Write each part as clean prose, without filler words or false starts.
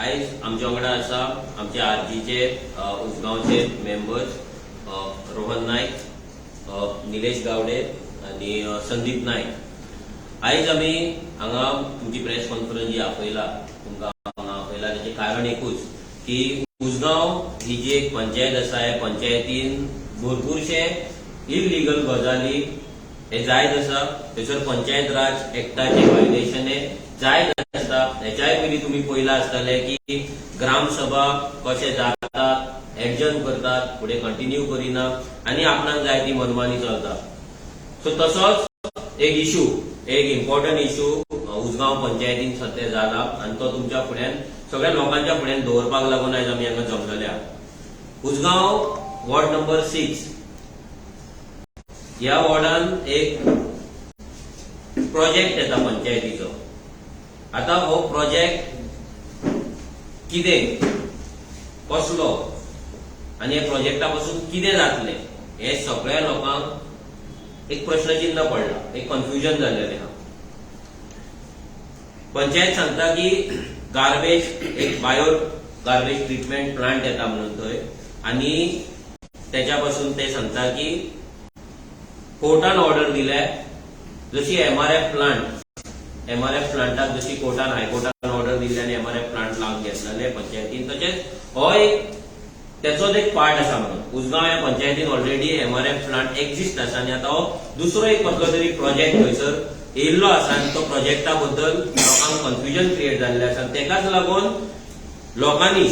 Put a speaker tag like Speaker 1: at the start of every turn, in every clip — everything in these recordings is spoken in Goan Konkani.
Speaker 1: आयज आमच्या वांगडा आसा आमचे आरजीचे उसगांवचे मेंबर्स रोहन नायक, निलेश गावडे आनी संदीप नायक. आयज आमी हांगा तुमची प्रेस कॉन्फरन्स जी आपयला, तुमकां हांगा आपयला तेचें कारण एकूच की उसगांव ही जी एक पंचायत आसा, ह्या पंचायतीन भरपूरशे इलिगल गजाली हे जायत आसा. थंयसर पंचायत राज एक्टाचे व्हायलेशन हे जायत आसता. हेच्याय पयलीं तुमी पळयलां आसतलें की ग्रामसभा कशे जातात, एडजर्न करतात, फुडें कंटिन्यू करिना आनी आपणाक जाय ती मनमानी चलता. सो तसोच एक इशू, एक इम्पॉर्टंट इशू उसगांव पंचायतीन सद्या जाला आनी तो तुमच्या फुड्यान, सगळ्या लोकांच्या फुड्यान दवरपाक लागून आयज आमी हांगा जमलेल्या. उसगांव वॉर्ड नंबर 6 ह्या वॉर्डान एक प्रोजेक्ट येता पंचायतीचो. आता हो प्रोजेक्ट कितें, कसलो आनी ह्या प्रोजेक्टा पासून कितें जातलें हें सगळ्या लोकांक एक प्रश्नचिन्ह पडला, एक कन्फ्युजन जाल्लेलें आहा. पंचायत सांगता की गार्बेज, एक बायो गार्बेज ट्रिटमेंट प्लांट येता म्हणून थंय आनी तेच्या पासून ते सांगता की कोर्टान ऑर्डर दिल्या, जशी एमआरएफ प्लांट, एमआरएफ प्लांटाक जशी कोर्टान, हायकोर्टान ऑर्डर दिल्ली आनी एमआरएफ प्लांट लावन घेतलेले पंचायतीन, तशेंच हो एक तेचोच एक पार्ट आसा म्हणून. उसगांव ह्या पंचायतीन ऑलरेडी एमआरएफ प्लांट एक्झिस्ट आसा आनी आतां हो दुसरो एक कसलो तरी प्रोजेक्ट थंयसर येयल्लो आसा आनी तो प्रोजेक्टा बद्दल लोकांक कन्फ्युजन क्रिएट जाल्लें आसा आनी तेकाच लागून लोकांनी,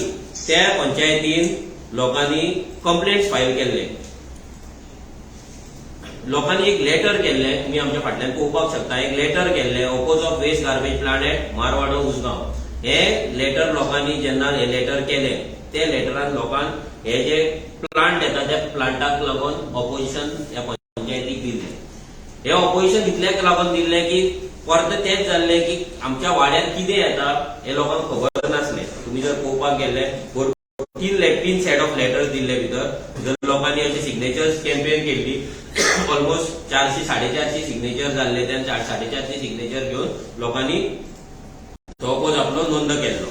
Speaker 1: त्या पंचायतीन लोकांनी कंप्लेंट्स फायल केल्ले. लोकांनी एक लेटर केल्लें, तुमी आमच्या फाटल्यान पळोवपाक शकता, एक लेटर केल्लें, "Oppose of waste garbage plant at Marwado Usgao". हे लेटर लोकांनी जेन्ना हे लेटर केलें, ते लेटरान लोकांक हे जे प्लांट येता त्या प्लांटाक लागून ऑपोजिशन ह्या पंचायतीक दिल्लें. हे ऑपोजिशन इतल्याक लागून दिल्लें की परतें तेंच जाल्लें की आमच्या वाड्यार कितें येता हें लोकांक खबर नासलें. तुमी जर पळोवपाक गेले, तीन सेट ऑफ लेटर्स दिल्ले भितर जर लोकांनी अशे सिग्नेचर्स कॅम्पेन केल्ली, ऑलमोस्ट 400 450 सिग्नेचर जाल्ले. त्या 450 सिग्नेचर घेवन लोकांनी तो अपोज आपलो नोंद केल्लो.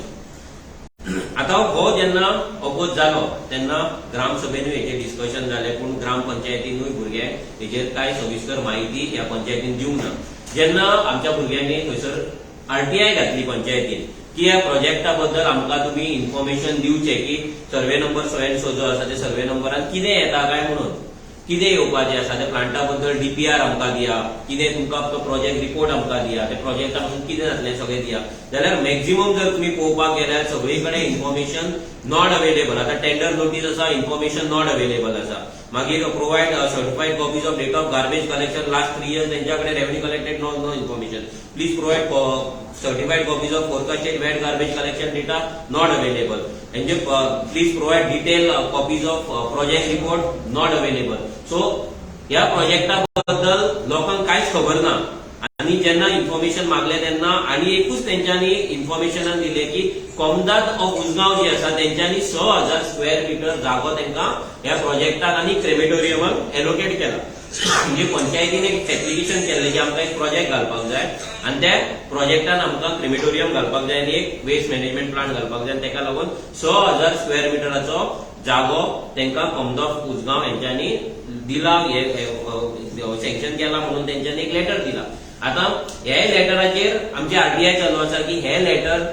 Speaker 1: आता हो जेन्ना अपोज जालो तेन्ना ग्रामसभेनूय हेचेर डिस्कशन जालें, पूण ग्रामपंचायतीनूय भुरगे हेचेर कांय सविस्तर माहिती ह्या पंचायतीन दिवंक ना. जेन्ना आमच्या भुरग्यांनी थंयसर आरटीआय घातली पंचायतीन की ह्या प्रोजेक्टा बद्दल आमकां तुमी इन्फॉर्मेशन दिवचें की survey number so and so जो आसा ते सर्वे नंबरान कितें येता काय म्हणून, कितें येवपाचें आसा, त्या प्लांटा बद्दल डीपीआर आमकां दिया, कितें तुमकां तो प्रोजेक्ट रिपोर्ट आमकां दिया, त्या प्रोजेक्टा पासून कितें जातलें सगळें दिया, जाल्यार मॅक्झिमम जर तुमी पळोवपाक गेल्यार सगळी कडेन इन्फॉर्मेशन not available. आतां टेंडर नोटीस आसा, इन्फॉर्मेशन not available आसा. मागीर "Provide certified copies of date of garbage collection last 3 years", तेंच्या कडेन revenue collected, no information. "Please provide certified copies of forecasted wet garbage collection data", not available. And "Please provide detailed copies of project report", not available. So ह्या प्रोजेक्टा बद्दल लोकांक कांयच खबर ना आनी जेन्ना इन्फॉर्मेशन मागले तेन्ना आनी एकूच तेंच्यांनी इन्फॉर्मेशनान दिलें की कोमदाद ऑफ उसगांव जी आसा तेंच्यांनी 6000 स्क्वेअर मिटर जागो तांकां ह्या प्रोजेक्टाक आनी क्रेमेटोरियमाक एलोकेट केला. म्हणजे पंचायतीन एक एप्लिकेशन केल्लें की आमकां एक प्रोजेक्ट घालपाक जाय आनी त्या प्रोजेक्टान आमकां क्रिमेटोरियम घालपाक जाय आनी एक वेस्ट मॅनेजमेंट प्लांट घालपाक जाय आनी तेका लागून 6000 स्क्वेअर मिटराचो जागो तांकां कोमदाद ऑफ उसगांव हेंच्यांनी दिला, हे सँक्शन केला म्हणून तेंच्यांनी एक लेटर दिला. आतां हे लेटराचेर आमची आरटीआय चालू आसा की हे लेटर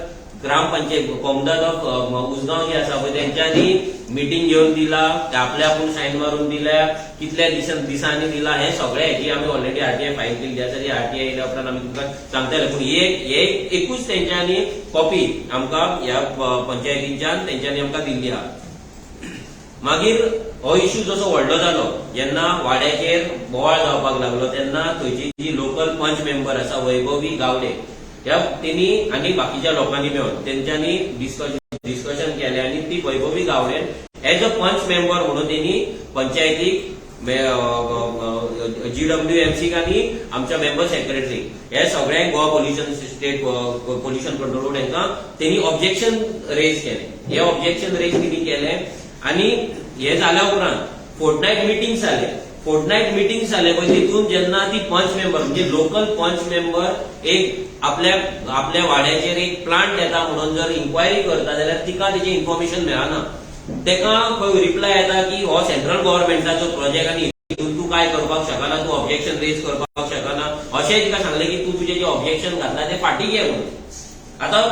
Speaker 1: ग्रामपंचायत कोमदाद ऑफ उसगांव जे आसा पळय तेंच्यांनी मिटींग घेवन दिला, ते आपल्या आपूण सायन मारून दिल्या, कितल्या दिसांनी दिला, हे सगळे हेची आमी ऑलरेडी आरटीआय फायल केल्ली आसा. ती आरटीआय येयल्या उपरांत आमी तुमकां सांगतले. पूण एक एकूच तेंच्यांनी कॉपी आमकां ह्या पंचायतींच्यान तेंच्यांनी आमकां दिल्ली आहा. मागीर हो इश्यू जसो व्हडलो जालो, जेन्ना वाड्याचेर बोवाळ जावपाक लागलो, तेन्ना थंयची जी लोकल पंच मेंबर आसा वैभवी गावडे, ह्या तेणी आनी बाकीच्या लोकांनी मेळून तेंच्यांनी डिस्कशन केलें आनी ती वैभवी गावडेन एज अ पंच मेंबर म्हणून तेणी पंचायतीक, जीडब्ल्यूएमसीक आनी आमच्या मेंबर सेक्रेटरी हे सगळ्यांक, Goa pollution, state pollution control board हांकां तेणी ऑब्जेक्शन रेज केलें. हे ऑब्जेक्शन रेज तेणी केलें आनी हे जाल्या उपरांत फोर्टनायट मिटींग जाले. फोर्टनायट मिटींग जाले पळय, तितून जेन्ना ती पंच मेंबर, म्हणजे लोकल पंच मेंबर एक आपल्या आपल्या वाड्याचेर एक प्लांट येता म्हणून जर इन्क्वायरी करता जाल्यार तिका तेजें इन्फॉर्मेशन मेळना. तेका खंय रिप्लाय येता की हो सेंट्रल गव्हर्नमेंटाचो प्रोजेक्ट आनी हितून तूं काय करपाक शकना, तूं ऑब्जेक्शन रेज करपाक शकना. अशें तिका सांगलें की तूं तुजें जें ऑब्जेक्शन घातलां तें फाटीं घे म्हणून. आतां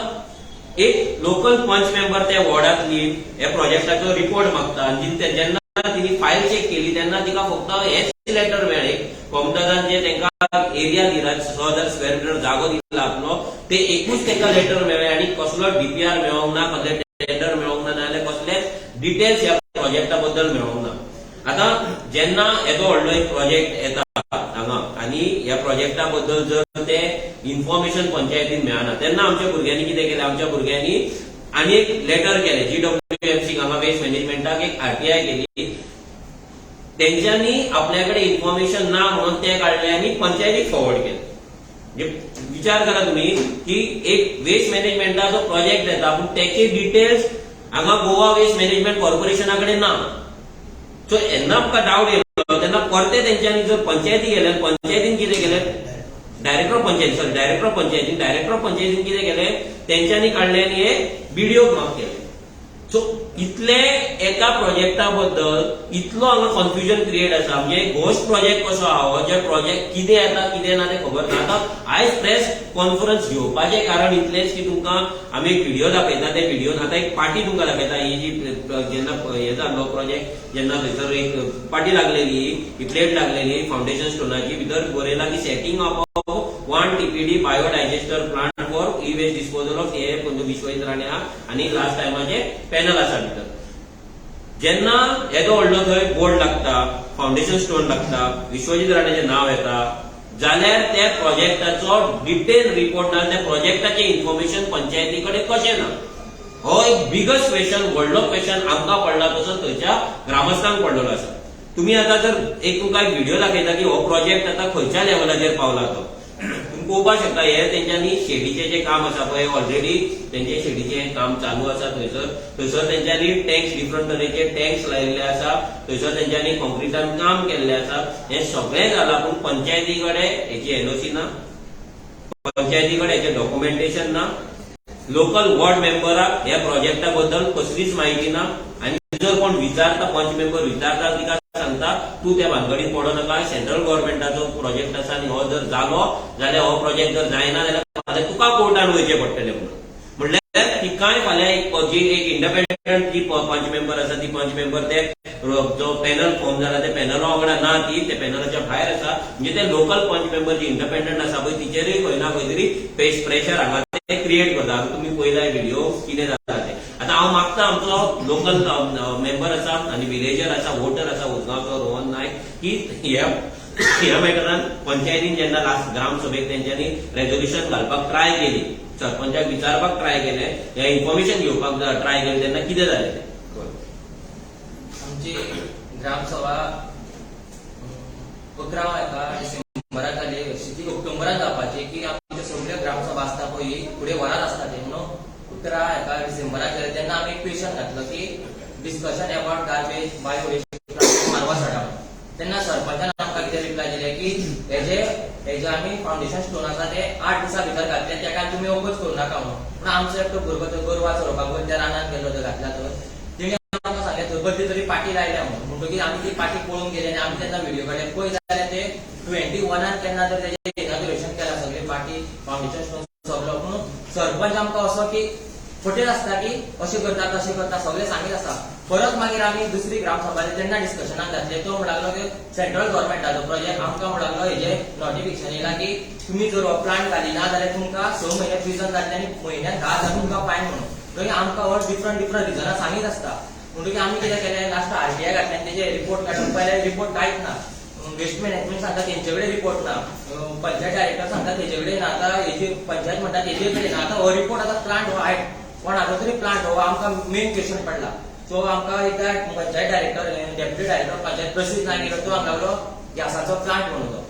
Speaker 1: एक लोकल पंच मेंबर त्या वॉर्डांतली ह्या प्रोजेक्टाचो रिपोर्ट मागता आनी जेन्ना तिने फायल चेक केली तेन्ना तिका फक्त हेच लेटर मेळ्ळें, कोमदादान जे तांकां एरिया दिला, 6000 स्क्वेअर मिटर जागो दिला आपलो, ते एकूच तांकां लेटर मेळ्ळें आनी कसलो डीपीआर मेळोंक ना, कसले टेंडर मेळोंक ना, नाजाल्यार कसलेच डिटेल्स ह्या प्रोजेक्टा बद्दल मेळोंक ना. आतां जेन्ना येदो व्हडलो एक प्रोजेक्ट येता हांगा आनी ह्या प्रोजेक्टा बद्दल जर ते इन्फॉर्मेशन पंचायतीन मेळना, तेन्ना आमच्या भुरग्यांनी कितें केलें? आमच्या भुरग्यांनी आनी एक लेटर केलें जीडब्ल्यूएमसी हांगा, वेस्ट मॅनेजमेंटाक एक आरटीआय केली. तेंच्यांनी आपल्या कडेन इन्फॉर्मेशन ना म्हणून तें काडलें आनी पंचायतीक फॉरवर्ड केलें. म्हणजे विचार करा तुम्ही की एक वेस्ट मॅनेजमेंटाचो प्रोजेक्ट येता, पूण तेचे डिटेल्स हांगा गोवा वेस्ट मॅनेजमेंट कॉर्पोरेशना कडेन ना. सो येन्ना आमकां डावट येयलो तेन्ना परते तेंच्यांनी जर पंचायती गेले, पंचायतीन कितें केलें? Director of panchayat, sorry, director of पंचायतीन, डायरेक्टर ऑफ पंचायतीन कितें केलें? तेंच्यांनी काडलें आनी हे बीडीओक माफ केलें. सो इतले एका प्रोजेक्टा बद्दल इतलो हांगा कन्फ्युजन क्रिएट आसा. म्हणजे घोस्ट प्रोजेक्ट कसो आहा हो, जे प्रोजेक्ट कितें येता कितें ना तें खबर ना. आतां आयज प्रेस कॉन्फरन्स घेवपाचें कारण इतलेंच की तुमकां आमी एक व्हिडिओ दाखयता. त्या व्हिडिओन आतां एक पाटी तुमकां दाखयता. ही जी जेन्ना हे जाल्लो प्रोजेक्ट, जेन्ना थंयसर एक पाटी लागलेली, ही प्लेट लागलेली फाउंडेशन स्टोनाची, भितर बरयला की "Setting up of 1 TPD bio digester plant for e waste disposal of" हे विश्वजीत राणे आहा आनी लास्ट टायमाचे पॅनल आसा भितर. जेन्ना येदो व्हडलो थंय बोर्ड लागता, फाउंडेशन स्टोन लागता, विश्वजीत राणेचें नांव येता, जाल्यार त्या प्रोजेक्टाचो डिटेल रिपोर्ट ना, त्या प्रोजेक्टाचें इन्फॉर्मेशन पंचायती कडेन कशें ना, हो एक बिगस्ट क्वेश्चन, व्हडलो क्वेश्चन आमकां पडला, तसो थंयच्या ग्रामस्थांक पडलेलो आसा. तुम्ही आतां जर एक तुमकां एक व्हिडिओ दाखयता की हो प्रोजेक्ट आतां खंयच्या लेवलाचेर पावला तो तुम्ही पळोवपाक शकता. हे तेंच्यांनी शेडीचें जें काम आसा पळय, ऑलरेडी तेंचे शेडीचें काम चालू आसा थंयसर. थंयसर तेंच्यांनी टँक्स, डिफरंट तरेचे टँक्स लायिल्ले आसा. थंयसर तेंच्यांनी कॉन्क्रिटान काम केल्लें आसा. हें सगळें जालां, पूण पंचायती कडेन हेची एनओसी ना, पंचायती कडेन हेचें डॉक्युमेंटेशन ना, लोकल वॉर्ड मेंबराक ह्या प्रोजेक्टा बद्दल कसलीच म्हायती ना. आनी जर कोण विचारता, पंच मेंबर विचारता, तिका सांगता, तूं त्या भानगडीत पडो नाका, सेंट्रल गव्हर्नमेंटाचो प्रोजेक्ट आसा आनी हो जर जालो जाल्यार, हो प्रोजेक्ट जर जायना जाल्यार फाल्यां तुका कोर्टान वयचें पडटलें म्हणून. म्हणल्यार तिकाय फाल्यां एक जी एक इंडिपेंडंट जी पंच मेंबर आसा, ती पंच मेंबर ते जो पॅनल फॉर्म जाला त्या पॅनला वांगडा ना, ती त्या पॅनलाच्या भायर आसा. म्हणजे ते लोकल पंच मेंबर जी इंडिपेंडंट आसा पळय, तिचेरूय खंय ना खंय तरी प्रेशर हांगा ते क्रिएट करता. आतां तुमी पळयला व्हिडिओ कितें जाता ते. आतां हांव मागता, आमचो लोकल मेंबर आसा आनी विलेजर आसा, वोटर आसा उजगांवचो रोहन नायक, की ह्या ह्या मॅटरान पंचायतीन जेन्ना लास्ट ग्रामसभेक तेंच्यांनी रेजोल्युशन घालपाक ट्राय केली, सरपंचाक विचारपाक ट्राय केलें, हे इन्फॉर्मेशन घेवपाक ट्राय केलें, तेन्ना कितें जालें तें?
Speaker 2: आमची ग्रामसभा 11 एका डिसेंबराक जाली. अशी ती ऑक्टोबरान जावपाची की आमच्यो सगळ्यो ग्रामसभा आसता पळय, फुडें वरात आसता ते, म्हणून 11 एका डिसेंबराक जाले. तेन्ना आमी एक क्वेशन घातलो की discussion about garbage bio waste Marwa Sada. तेन्ना सरपंचान आमकां कितें रिप्लाय दिले की हेजे आमी फाउंडेशन स्टोन आसा ते 8 दिसां भितर घातले, तेका तुमी ओपोज करूं नाका म्हणून. पूण आमचो एकटो भुरगो तो गोरवां चरोवपाक वयर त्या रानान गेल्लो, तो घातला तर तेणी आमकां सांगलें थंय कसली तरी पाटी लायल्या म्हणून. म्हणटकीर आमी ती पाटी पळोवंक गेले आनी आमी तेन्ना व्हिडिओ काडले. पळय जाल्यार ते 21 केन्ना तर तेजें इनॉग्रेशन केला, सगळे पाटी, फाउंडेशन स्टोन सगलो. पूण सरपंच आमकां असो की फटीर आसता की अशें करता तशें करता, सगळें सांगीत आसा. परत मागीर आमी दुसरी ग्रामसभा तेन्ना डिस्कशनाक घातले. तो म्हणूंक लागलो की सेंट्रल गव्हर्मेंटाचो प्रोजेक्ट. आमकां म्हणूंक लागलो हेजे नोटिफिकेशन येयला की तुमी जर हो प्लांट घालिना जाल्यार तुमकां 6 म्हयने प्रिजन जातलें आनी म्हयन्याक 10,000 तुमकां फायन म्हणून. मागीर आमकां हो डिफरंट डिफरंट रिजनां सांगीत आसता. म्हणटकीर आमी कितें केलें, लास्ट आरटीआय घातलें आनी तेजे रिपोर्ट काडून पळयल्यार रिपोर्ट कांयच ना. वेस्ट मॅनेजमेंट सांगता तेंचे कडेन रिपोर्ट ना, पंचायत डायरेक्टर सांगता तेजे कडेन ना, आतां हेजी पंचायत म्हणटा तेजे कडेन ना. आतां हो रिपोर्ट, आतां प्लांट हो हायट कोणाचो तरी प्लांट हो, आमकां मेन क्वेश्चन पडला. सो आमकां एकदा panchayat director, deputy director panchayat प्रसिद्ध नायक गेलो, तो हांगा लागलो गॅसाचो प्लांट म्हणून. तो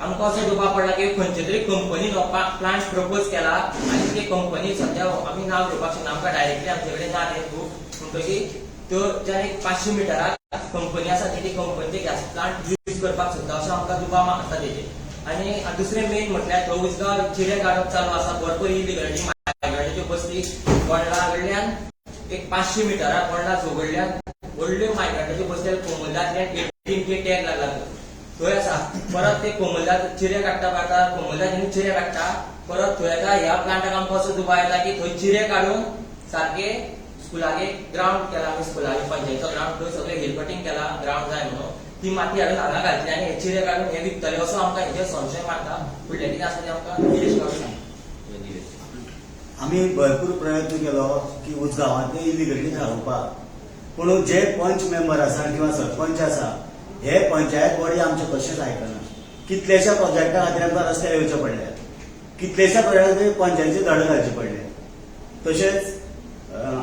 Speaker 2: आमकां असो दुबाव पडला की खंयचे तरी कंपनीन हो प्लांट प्रपोज केला आनी ती कंपनी सद्या आमी नांव घेवपाक शकना, आमकां डायरेक्टली आमचे कडेन ना ते प्रूफ. म्हणटकीर त्यो ज्या एक 500 मिटराक कंपनी आसा, ती कंपनीचे गॅस प्लांट यूज करपाक सोदता अशें आमकां दुबाव आसा तेजेर. आनी दुसरें मेन म्हटल्यार थंय उजगांव चिरे काडप चालू आसा. भरपूर इलिगलिटी, मायग्रंटाच्यो बस्ती बोंडला कडल्यान एक 500 मिटरां बोंडला झोगडल्यान व्हडल्यो मायग्रंटाच्यो बसली. कोमलदांतल्यान 18K tag लागला थंय आसा. परत ते कोमलदाद चिरे काडटा, काडटा कोमलदाद चिरे काडटा. परत थंय आतां ह्या प्लांटाक आमकां असो दुबाव येता की थंय चिरे काडून सारके स्कुलाक एक ग्रावंड केला आमी, स्कुलाक पंचायतीचो ग्रावंड, थंय सगळे हिल कटिंग केला ग्रावंड जाय म्हणून. ती माती हाडून हांगा घातली आनी हे चिरे काडून हे विकतले असो आमकां हेजेर संशय मारता. फुडलें कितें आसा तें आमकां निलेश गांवस सांग.
Speaker 3: आमी भरपूर प्रयत्न केलो की उजगांवांतले इलिगलिटी थारोवपाक, पूण जे पंच मेंबर आसा किंवा सरपंच आसा, हे पंचायत बॉडी आमचे कशेंच आयकना. कितल्याश्या प्रोजेक्टा खातीर आमकां रस्त्यार येवचें पडलें, कितल्याश्या प्रोजेक्टा खातीर पंचायतीचे धडे घालचे पडले. तशेंच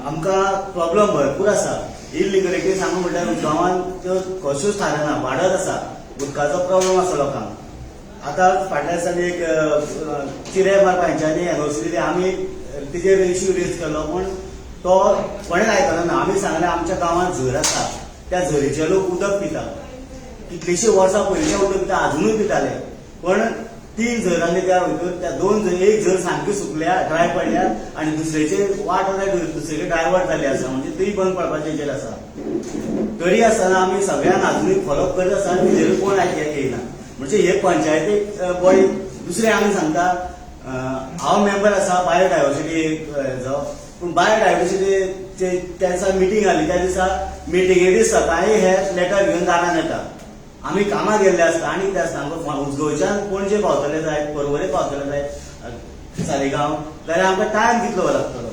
Speaker 3: आमकां प्रॉब्लम भरपूर आसा. इलिगलिटी सांगू म्हणल्यार गांवांत त्यो कश्योच थारना, वाडत आसा. उदकाचो प्रॉब्लम आसा लोकांक. आतां फाटल्या दिसांनी एक चिरे मारपा हेंच्यांनी एनओसी दिली. आमी तिजेर इश्यू रेज केलो, पूण तो कोणेच आयकलो ना. आमी सांगलें, आमच्या गांवांत झर आसा, त्या झरीचे लोक उदक पिता, कितलींशीं वर्सां पयलींचें उदक पिता, आजुनूय पिताले. पण तीन झर आसले, त्या भितर त्या दोन झर, एक झर सामकी सुकल्या, ड्राय पडल्या आनी दुसरेचे वाट आतां दुसरेचे डायवर्ट जाल्ली आसा, म्हणजे ती बंद पडपाचे हेजेर आसा. तरी आसतना आमी सगळ्यांक आजुनूय फॉलोअप करीत आसा आनी तेजेर कोण येयना. म्हणजे हे पंचायतीक बॉडी. दुसरें आमी सांगता, हांव मेंबर आसा बायोडायवर्सिटी हेजो, पूण बायोडायवर्सिटी त्या दिसा मिटींग जाली, त्या दिसा मिटिंगे दीस सकाळी हे लेटर घेवन दारान येता. आमी कामाक गेल्ले आसता आनी कितें आसता, आमकां उजगोवच्यान पणजे पावतले जाय, पर्वरे पावतले जाय, सालिगांव जाल्यार आमकां टायम कितलो लागतलो?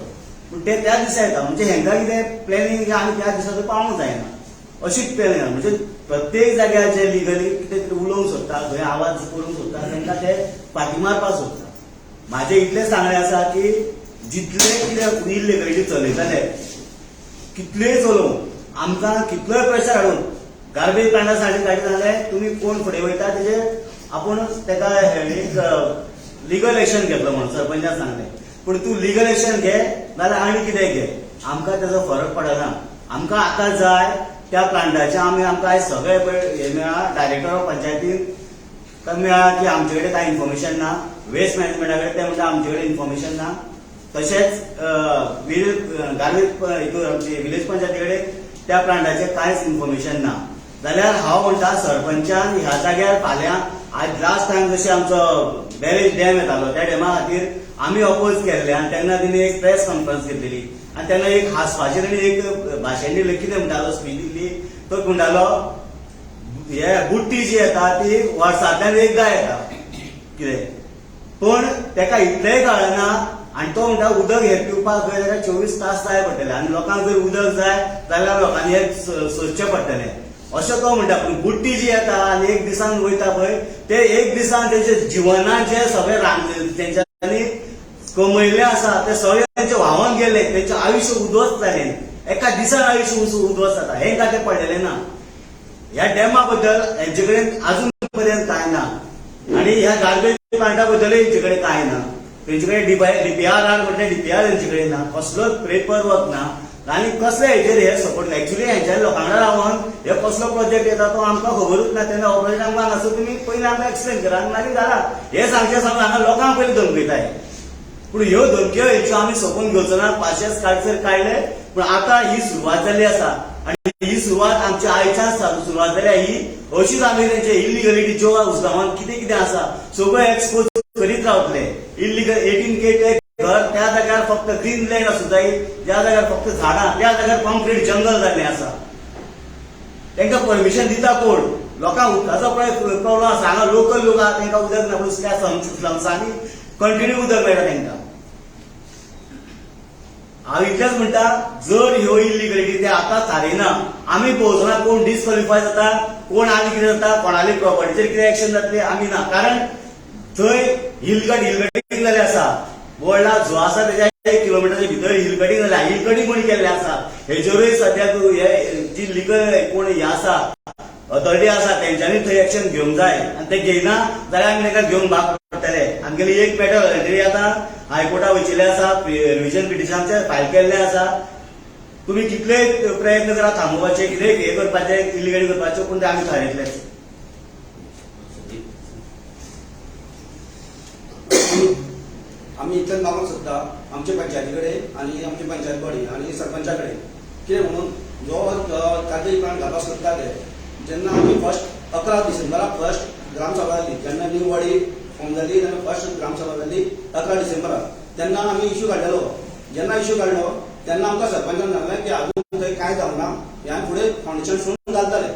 Speaker 3: पूण ते त्या दिसा येता. म्हणजे हेंकां कितें प्लॅनिंग, आमी त्या दिसा थंय पावूंक जायना अशीच प्लॅनिंग. म्हणजे प्रत्येक जाग्यार जे लिगली कितें तरी उलोवंक सोदता, खंय आवाज करूंक सोदता, तांकां ते फाटी मारपाक सोदता. म्हाजें इतलें सांगणें आसा की जितले कितें इल्लिगलिटी चलयतले, कितलेय चलोवं, आमकां कितलोय प्रेशर हाडून गार्बेज प्लांटा साठी काडले जाल्यार तुमी कोण फुडें वयता तेजेर आपूण तेका एक लिगल एक्शन घेतलो म्हणून सरपंचान सांगलें. पूण तूं लिगल एक्शन घे नाल्यार आनी कितें घे, आमकां तेजो फरक पडना. आमकां आतां जाय त्या प्लांटाचे. आमी आमकां आयज सगळे पळय हे मेळ्ळा, डायरेक्टर ऑफ पंचायतीन मेळ्ळा की आमचे कडेन कांय इन्फॉर्मेशन ना. वेस्ट मॅनेजमेंटा कडेन ते म्हणटा आमचे कडेन इन्फॉर्मेशन ना. तशेंच विलेज गार्बेज हितून आमची विलेज पंचायती कडेन त्या प्लांटाचें कांयच इन्फॉर्मेशन ना. जाल्यार हांव म्हणटा, सरपंचान ह्या जाग्यार फाल्यां, आज लास्ट टायम जशें आमचो बॅरेज डॅम येतालो, त्या डॅमा खातीर आमी अपोज केल्ले आनी तेन्ना तेणी एक प्रेस कॉन्फरन्स घेतलेली आनी तेन्ना एक हांसपाचें तेणी एक भाशण दिलें. कितें म्हणटालो? स्पीच दिल्ली. तो म्हणटालो, हे बुट्टी जी येता ती वर्सांतल्यान एकदां येता कितें, पण तेका इतलेंय कळना. आनी तो म्हणटा, उदक हे पिवपाक खंय ताका 24 तास जाय पडटले आनी लोकांक जर उदक जाय जाल्यार लोकांनी हे सोदचें पडटलें, अशें तो म्हणटा. पूण बुट्टी जी येता आनी एक दिसान वयता पळय, ते एक दिसान तेंच्या जिवनात जे सगळे तेंच्यांनी कमयल्लें आसा ते सगळे तेंचे व्हांवन गेले. तेंचें आयुश्य उद्ध्वस्त जालें. एका दिसान आयुश्य उद्ध्वस्त जाता हेंकां तें पडलेलें ना. ह्या डॅमा बद्दल हेंचे कडेन अजून पर्यंत कांय ना आनी ह्या गार्बेज प्लांटा बद्दलय हेंचे कडेन कांय ना. तेंचे कडेन डीपीआर आर म्हटल्यार डीपीआर हेंचे कडेन ना, कसलोच पेपर वर्क ना. आनी कसले हेजेर हे सपोर्ट एक्चुली हेंच्या लोकां रावन हे कसलो प्रोजेक्ट येता तो आमकां खबरूच ना. तेन्ना हो प्रोजेक्ट आमकां हांगासर तुमी पयलीं आमकां एक्सप्लेन करा आनी मागीर घाला. हे सांगचे सांगून हांगा लोकांक पयलीं धमकयताय. पूण ह्यो धमक्यो हेच्यो आमी सोंपून घेवचो ना. पाशेंस काडसर काडले, पूण आतां ही सुरवात जाल्ली आसा आनी ही सुरवात आमच्या आयच्यान सुरवात जाल्या. ही अशीच आमी तेंचे इलिगलिटीच्यो उसगांवान कितें कितें आसा सगळ्यो एक्सपोज करीत रावतले. इलिगल 18K ते घर, त्या जाग्यार फक्त ग्रीन लँड आसूं जाय, ज्या जाग्यार फक्त झाडां, त्या जाग्यार कॉन्क्रीट जंगल जाल्लें आसा. तांकां परमिशन दिता कोण? लोकांक उदकाचो प्रॉब्लम आसा हांगा. लोकल लोक आहा, तांकां उदक ना, पूण त्या स्लम्सांनी कंटिन्यू उदक मेळटा तांकां. हांव इतलेंच म्हणटा, जर ह्यो इलिगलिटी ते आतां थारयना, आमी पळोवचो ना कोण डिस्क्वॉलिफाय जाता, कोण आनी कितें जाता, कोणाली प्रॉपर्टीचेर कितें एक्शन जातलें, आमी ना. कारण थंय हिलकट हिलकटींग जालें आसा. बोर्डा जो आसा तेज्या 1 किलोमिटरच्या भितर हिल कटिंग जाल्या. हिल कटिंग कोणी केल्लें आसा हेजेरूय सद्याक हे जी लिगल कोण हे आसा, अथॉरिटी आसा, तेंच्यांनी थंय एक्शन घेवंक जाय आनी ते घेयना जाल्यार आमी तांकां घेवंक भाग पडटले. आमगेली एक मॅटर ऑलरेडी आतां हायकोर्टा वयचेलें आसा. रिविजन पिटिशन आमचें फायल केल्लें आसा. तुमी कितलेय प्रयत्न करा थांबोवपाचे, कितें हे करपाचे, इलिगल करपाचे, पूण ते आमी थारयतले.
Speaker 4: आमी इतल्यान मागूंक सोदता आमच्या पंचायती कडेन आनी आमची पंचायत बॉडी आनी सरपंचा कडेन, कितें म्हणून जो गार्बेज प्लांट घालपाक सोदता ते, जेन्ना आमी फर्स्ट 11 डिसेंबराक फर्स्ट ग्रामसभा जाली, जेन्ना न्यू बॉडी फॉर्म जाली तेन्ना फर्स्ट ग्रामसभा जाली 11 डिसेंबराक, तेन्ना आमी इश्यू काडलेलो. जेन्ना इश्यू काडलो तेन्ना आमकां सरपंचान सांगलें की अजून थंय कांय जावना, ह्या फुडें फावंडेशन स्टोन घालतले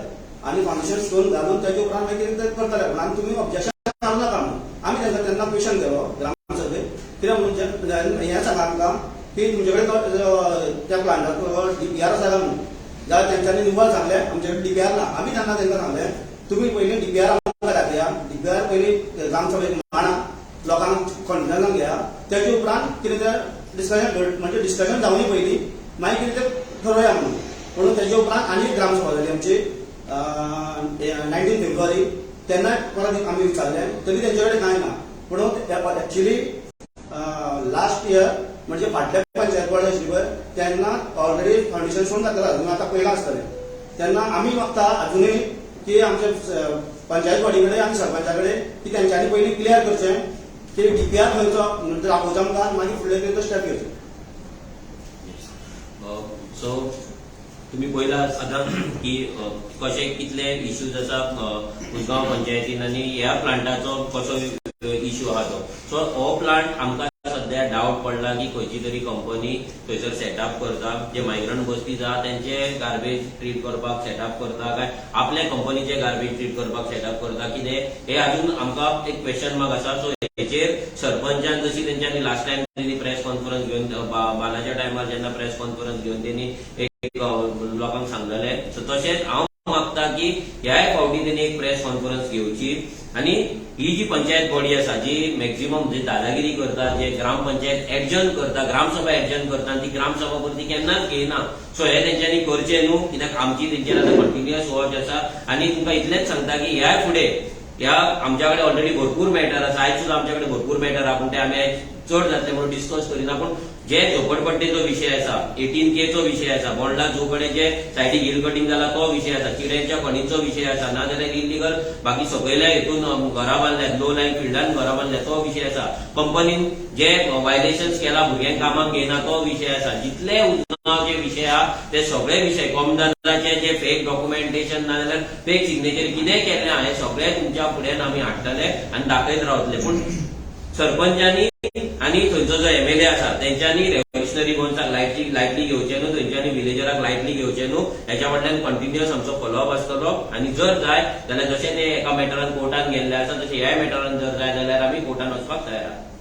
Speaker 4: आनी फावंडेशन स्टोन घालून तेजे उपरांत मागीर कितें ते करतले, पूण आनी तुमी ऑब्जेक्शन घालूं नाका म्हणून. आमी तांकां तेन्ना क्वेश्चन केलो ग्रामसभेत, कितें म्हणून हें सांगा आमकां की तुमचे कडेन त्या प्लांटाचो डीपीआर आसा काय म्हणून. जाल्यार तेंच्यांनी निव्वळ सांगलें, आमचे कडेन डीपीआर ना. आमी तेन्ना तांकां सांगलें, तुमी पयलीं डीपीआर आमकां दाखया, डीपीआर पयलीं ग्रामसभेक मांडा, लोकांक कॉन्फिडन्सान घेया, तेजे उपरांत कितें तें डिस्कशन, म्हणजे डिस्कशन जावनी पयलीं, मागीर कितें तें ठरोवया म्हणून. म्हणून तेजे उपरांत आनी एक ग्रामसभा जाली आमची 19 फेब्रुवारी. तेन्ना परत आमी विचारलें तरी तेंचे कडेन कांय ना. पूण एक्चुली लास्ट इयर, म्हणजे फाटल्या पंचायत बोर्ड आशिल्ली पळय, तेन्ना ऑलरेडी फावंडेशन स्टोन घातलें, अजून आतां पयलां आसतलें. तेन्ना आमी मागता अजुनूय की आमच्या पंचायत बॉडी कडेन आनी सरपंचा कडेन की तेंच्यांनी पयलीं क्लियर करचें की डीपीआर खंयचो म्हणजे दाखोवचो आमकां आनी मागीर फुडले कितें स्टेप घेवचो.
Speaker 1: सो तुम्ही पळयला आतां की कशे कितले इश्यूज आसा उसगांव पंचायतीन आनी ह्या प्लांटाचो कसो इश्यू आहा तो. सो हो प्लांट आमकां सध्या डावट पडला की खंयची तरी कंपनी थंयसर सेटअप करता, जे मायग्रंट बस्ती आहा तेंचे गार्बेज ट्रीट करपाक सेटअप करता काय आपल्या कंपनीचे गार्बेज ट्रीट करपाक सेटअप करता कितें, हे अजून आमकां एक क्वेश्चन मार्क आसा. सो हेचेर सरपंचान जशी तेंच्यांनी लास्ट टायम तेणी प्रेस कॉन्फरन्स घेवन, बानाच्या टायमार जेन्ना प्रेस कॉन्फरन्स घेवन तेणी एक लोकांक सांगलेले, सो तशेंच हांव मागता की ह्याय फावटी तेणी एक प्रेस कॉन्फरन्स घेवची आनी ही जी पंचायत बॉडी आसा, जी मॅक्झिमम जे दादागिरी करता, जे ग्रामपंचायत एडजर्न करता, ग्रामसभा एडजर्न करता आनी ती ग्रामसभा परती केन्नाच घेयना, सो हे तेंच्यांनी करचें न्हू, कित्याक आमची तेंचेर आतां कंटिन्युअस वॉच आसा. आनी तुमकां इतलेंच सांगता की ह्या फुडें ह्या आमच्या कडेन ऑलरेडी भरपूर मॅटर आसा. आयज सुद्दां आमच्या कडेन भरपूर मॅटर आहा, पूण ते आमी आयज चड जातले म्हणून डिस्कस करिना. पूण जे झोपडपट्टेचो विशय आसा, 18Kचो विशय आसा, बोंडला जू कडेन जे सायडीक हिल कटिंग जाला तो विशय आसा, चिड्यांच्या खणीचो विशय आसा, नाजाल्यार इलिगल बाकी सकयल्या हितून घरां बांदल्यात, लो लायंग फिल्डान घरां बांदल्यात तो विशय आसा, कंपनीन जे वायलेशन्स केला, भुरग्यांक कामाक घेयना तो विशय आसा. जितले उसगांवचे विशय आहा ते सगळे विशय, कोमदाराचे जे फेक डॉक्युमेंटेशन नाजाल्यार फेक सिग्नेचर कितें केल्लें आहा, हे सगळे तुमच्या फुड्यान आमी हाडटले आनी दाखयत रावतले. पूण सरपंचांनी आनी थंयचो जो एमएलए आसा तेंच्यांनी रेव्होल्युशनरी गोवन्साक लायटली घेवचें न्हू, थंयच्यांनी विलेजराक लायटली घेवचें न्हू. हेच्या फाटल्यान कंटिन्युअस आमचो फॉलोअप आसतलो आनी जर जाय जाल्यार, जशें ते एका मॅटरान कोर्टान गेल्ले आसा, तशें ह्याय मॅटरान जर जाय जाल्यार आमी कोर्टान वचपाक तयार आहा.